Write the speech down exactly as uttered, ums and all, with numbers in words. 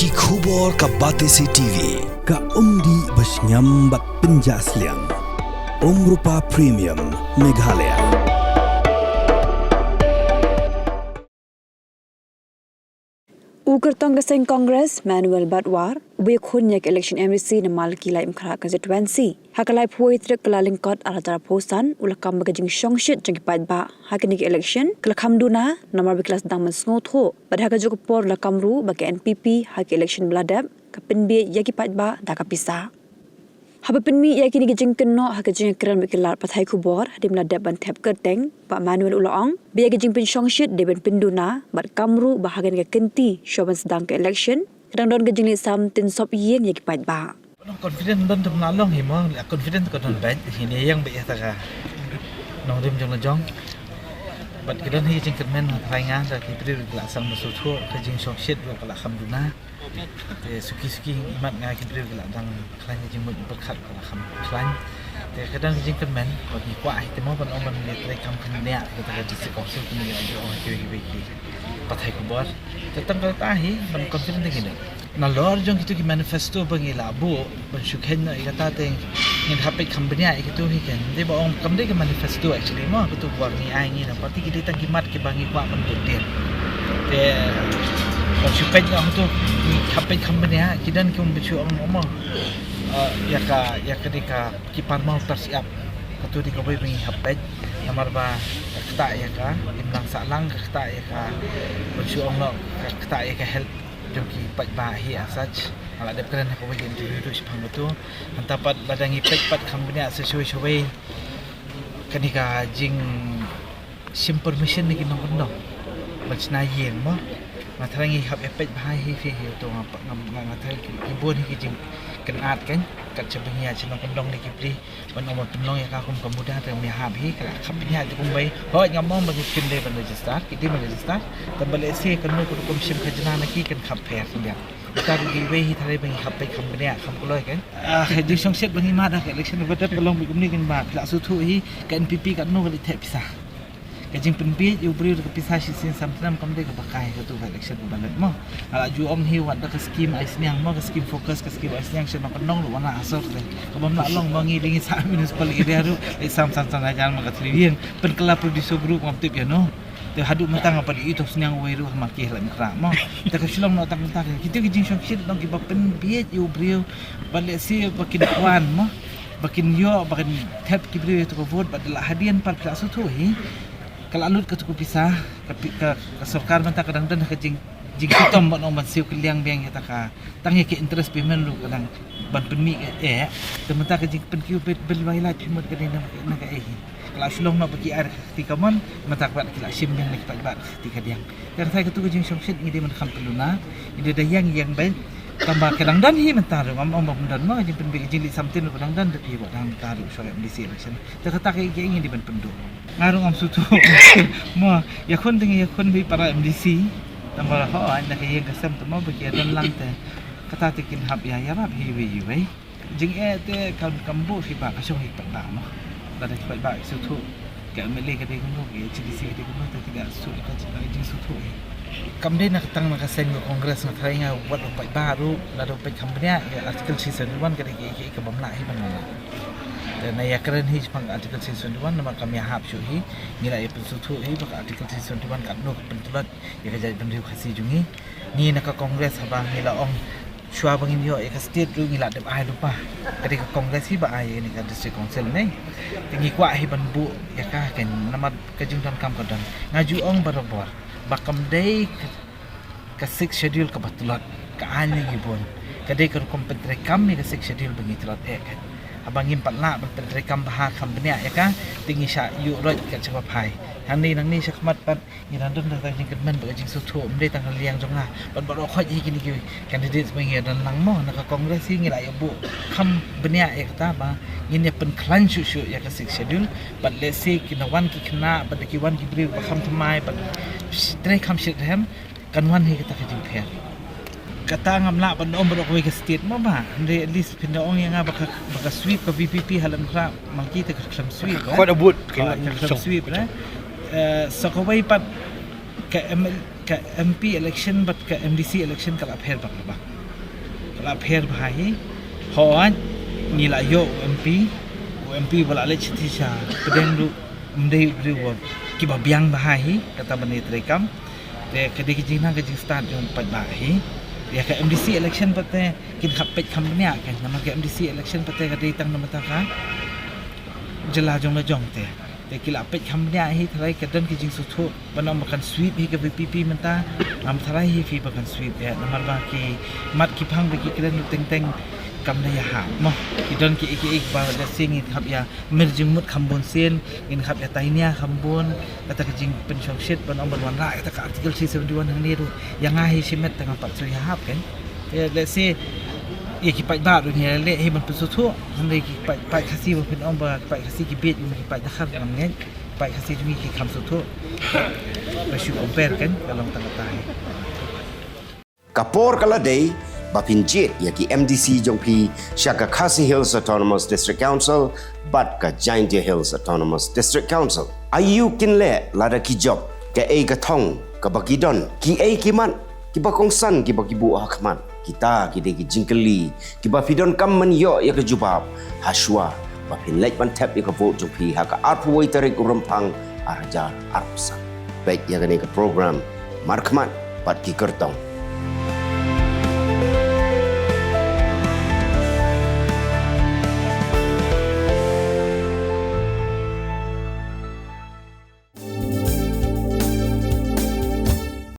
Ki khubor ka Batesi T V, ka umdih ba shngiam bad pynjah sliang. Umrupa Premium, Meghalaya. U kyrtong ka seng Congress, Manuel Badwar, uba ïakhun ïa ka election M D C na Malki Laitumkhrah constituency, ha ka laiphew tarik Kyllalyngkot arhajar arphew san, u la kam ba ka jingshongshit jong ki paidbah ha kane ka election ka la kham duna, namar ba ki la sdang ban sngewthuh. Bad ha kajuh ka por la kam ruh ba ka N P P ha ka election ba la dep ka pynbiej ïa ki paidbah da ka pisa. Haba pynmih ïa kine ki jingkynnoh ha ka jingïakren bad ki lad pathai khubor hadien ba la dep ban thep kyrteng, Bah Manuel u la ong ba ïa ka jingpynshongshit dei ban pynduna, bad kam ruh ba ha kane ka kynti shuwa ban sdang ka election ka dang don ka jingleh sam tynsop ïing ïa ki paidbah. Confident don te mla long hi mo, la confident ka don bad hi ne ïa nga bad ïa ta ka nongrim jong la jong. Bad ka don hi jingkyrmen ha trai nga da ki briew ki la sang ba suthu ka jingshongshit ruh ka la kham duna. Te suki suki imat nga ki briew ki la dang khlaiñ ka jingmut pyrkhat ka la kham khlaiñ. Te ka don ka jingkyrmen bad ngi kwah hi te mo ban ong ban leh trei kam kham bniah ka ta ka district council kumne ïa ong ha ki wei ki wei ki pathai khubor. Te tang ka ta hi ban confident te ngi ne. Nalor jong kitu ki manifesto ba ngi la buh ban shu kheiñ noh ïa kata te ngin hap peit kham bniah ïa kitu hi kan. Dei ba ong kam dei ka manifesto actually mo, kitu ba ngi ai ngi na party ki dei tang ki mat kiba ngi kwah ban bud dien. Te ban shu peit noh kitu ngi hap peit kham bniah, ki don ki ong ban shu ong mo. Ah, ïa ka, ïa ka dei ka ki parmaw tar siap. Katu dei kawei ba ngi hap peit namar ba ka ktah ïa ka imlang sahlang, ka ktah ïa ka ban shu ong noh, ka ktah ïa ka health jong ki paidbah hi as such. Nga la dep kren ha kawei ka interview ruh shaphang katu. Hynta pat lada ngi peit pat kham bniah sa shawei shawei kane ka jingshim permission na ki nongkyndong ban shna ïing mo. Nga tharai ngi hap ïa peit bha hi hi hi to nga pa-, nga, nga, nga tharai ki, ki bun hi ki jingkynad kan kat shaba ngi ïa sha nongkyndong ne ki briew. Ban ong ba pynlong ïa ka kum ka muda te ym ïahap hi, ka la kham bniah te kumwei. Hooid ngam ong ba ngi kim dei ban register, ki dei ban register. Tang ba lehse kano ka rukom shim khajna na ki kan kham pher kham biang. Ïa ka ruh iwei hi tharai ba ngi hap peit kham bniah kham kloi kan. Ah, ka jingshongshit ba ngi mad ha ka election ba dep ka long ba kumne kan ba phi la sngewthuh hi ka N P P katno ka dei theh pisa. Ka jingpynbiej ïa u briew da ka pisa shisien samtnem kam dei kaba kai ha katu ka election kaba leit mo. Nga la ju ong hi wat da ka scheme ai sniang mo, ka scheme focus, ka scheme ai sniang sha nongkyndong ruh wan la ha sor te. Kaba ym lah long mo, ngi dei ngi sah municipal area ruh leit sam san san hajar ma ka thliew ïing. Pynkylla producer group ngam tip ïa no. Te haduh mynta nga pat ïohi to sniang uwei ruh ha Malki Laitumkhrah mo. Te ka shu long noh tang mynta, kitu ki jingshongshit long kiba pynbiej ïa u briew. Bad lehse ba kin wan mo, ba kin ïoh, ba kin thep ki briew ïa tu ka vote, bad la hadien pat phi la sngewthuh hi. Ka la lut katu ka pisa, ka pi-, ka, ka sorkar mynta ka dang don ha ka jing, jingshitom ban ong ban siew kylliang biang ïa ta ka, tang ïa ka interest payment ruh ka dang ban pynmih ka eh, te mynta ka jingpynkiew bill, bill bai lait phi mut ka dei na, na ka eh hi. Ka la shu long noh ba ki ai da ka kti kamon, mynta ka pat ki la shim biang na ki paidbah da ka kti kadiang. Te nga tharai katu ka jingshongshit ngi dei ban kham pynduna, ngi dei da ïeng ïeng beit. Tang ba ka dang don hi mynta ruh, ngam ong ba ym don mo, ka jingpynbiej ka jingleh samtin ruh ka dang don da phi, ba dang mynta ruh shuwa M D C election. Te kata ka ïa ngi dei ban pynduh. Nga ruh ngam sngewthuh. Mo, ïakhun te ngi ïakhun beit para M D C. Tang ba ho, ai na ka ïing ka sem te mo ba ki ïa don lang te. Kata te kin hap ïa ïarap hi iwei iwei. Jingeh te kam, kam buh phi ba ka shong hi pat ba mo. Lada ki pat ba ki sngewthuh. Ka M L A ka dei kumno, ka H A D C ka dei kumno, te ki da sngewthuh ka jing, ka jingsngewthuh hi. Kam dei na ka tang na ka seng ka Congress, nga tharai nga wat u paidbah ruh, lada u peit kham bniah ïa Article three seventy-one ka dei ka, ka, ka bym lah hi ban lah. Te nga ïakren hi shaphang Article three seventy-one namar kam ïahap shuh hi, ngi la ïa pynsngewthuh hi ba ka Article three seventy-one katno ka pyntlot ïa ka jaitbynriew Khasi jong ngi. Ngi na ka Congress haba ngi la ong shuwa ba ngin ïoh ïa ka state ruh ngi la dep ai lypa. Ka dei ka Congress hi ba ai ïa kane ka District Council ne. Te ngi kwah hi ban buh ïa ka, kan, namar ka jingdonkam ka don. Nga ju ong barabor ba kam dei ka, ka Sixth Schedule kaba tlot, ka aiñ ne ngi bun. Ka dei ka rukom pyntreikam ïa ka Sixth Schedule ba ngi tlot eh, kan. Haba ngim pat lah ban pyntreikam bha kham bniah ïa ka, te ngi shah ïuh roit ka sha ba phai. Hangne nangne shakhmat pat ngi dang don da ka jingkyrmen bad ka jingsngewthuh, ym dei tang ka liang jong nga. Bad baroh khoit hi kine ki candidates ba ngi ïa don lang mo, na ka Congress hi ngi la ïa buh kham bniah ïa kata ba ngin ïa pynkhlaiñ shuh shuh ïa ka Sixth Schedule. Bad lehse kin wan ki khynnah, bad ki wan ki briew ba kham thymmai, bad trei kham shitrhem, kan wan hi kata ka jingpher. Kata ngam lah ban ong baroh kawei ka state mo ba. Hynrei at least phin da ong ïa nga ba ka, ba ka sweep ka V P P ha Laitumkhrah, Malki te ka khlem sweep, eh? Khot a vote, ka, ka khlem sweep, eh? Eh, sa kawei pat ka M L, ka M P election bad ka M D C election ka la pher bak bak. Ka la pher bha hi. Hooid, ngi la ïoh u M P, u M P ba la leit sha Tisha, pdeng ruh ym dei u briew ba kiba biang bha hi, kata ban ïatreikam. Te ka dei ka jingnang ka jingstad jong u paidbah hi. Ïa ka M D C election pat te kin hap peit kham bniah kan, namar ka M D C election pat te ka dei tang namar ka jylla jong la jong te. Te ki la peit kham bniah hi, tharai ka don ki jingsngewthuh ban ong ba kan sweep hi ka V P P mynta, ngam tharai hi phi ba kan sweep ïa, namar ba ki mat ki phang ba ki kren ruh teng teng kam da ïahap mo. Ki don ki ei ki ei ba da sing ngin hap ïa mir jingmut kham bun sien, ngin hap ïa tainia kham bun, kata ka jingpynshongshit ban ong ban wanrah kata ka Article three seventy-one hangne ruh ïa nga hi shimet tang pat shu ïahap kan. Te let's say ïa ki paidbah ruh ngi leh hi ban pynsngewthuh, hynrei ki paid, paid Khasi ba phin ong ba paid Khasi ki bieit, ki paid Dkhar ngam ngeit, paid Khasi jong ngi ki kham sngewthuh. Ba shu compare kan, ka long tang kata hi. Ka por ka la dei ba phin jied ïa ki M D C jong phi sha ka Khasi Hills Autonomous District Council bad ka Jaintia Hills Autonomous District Council. Aïu kin leh lada ki jop, kaei ka thong kaba ki don, kiei ki mat kiba kongsan kiba ki buh ha khmat? Kita ki dei ki jingkylli kiba phi donkam ban ïoh ïa ka jubab hashwa ba phin leit ban thep ïa ka vote jong phi ha ka arphew wei tarik u Rymphang ar hajar arphew san. Peit ïa kane ka program Markhmat bad ki kyrtong.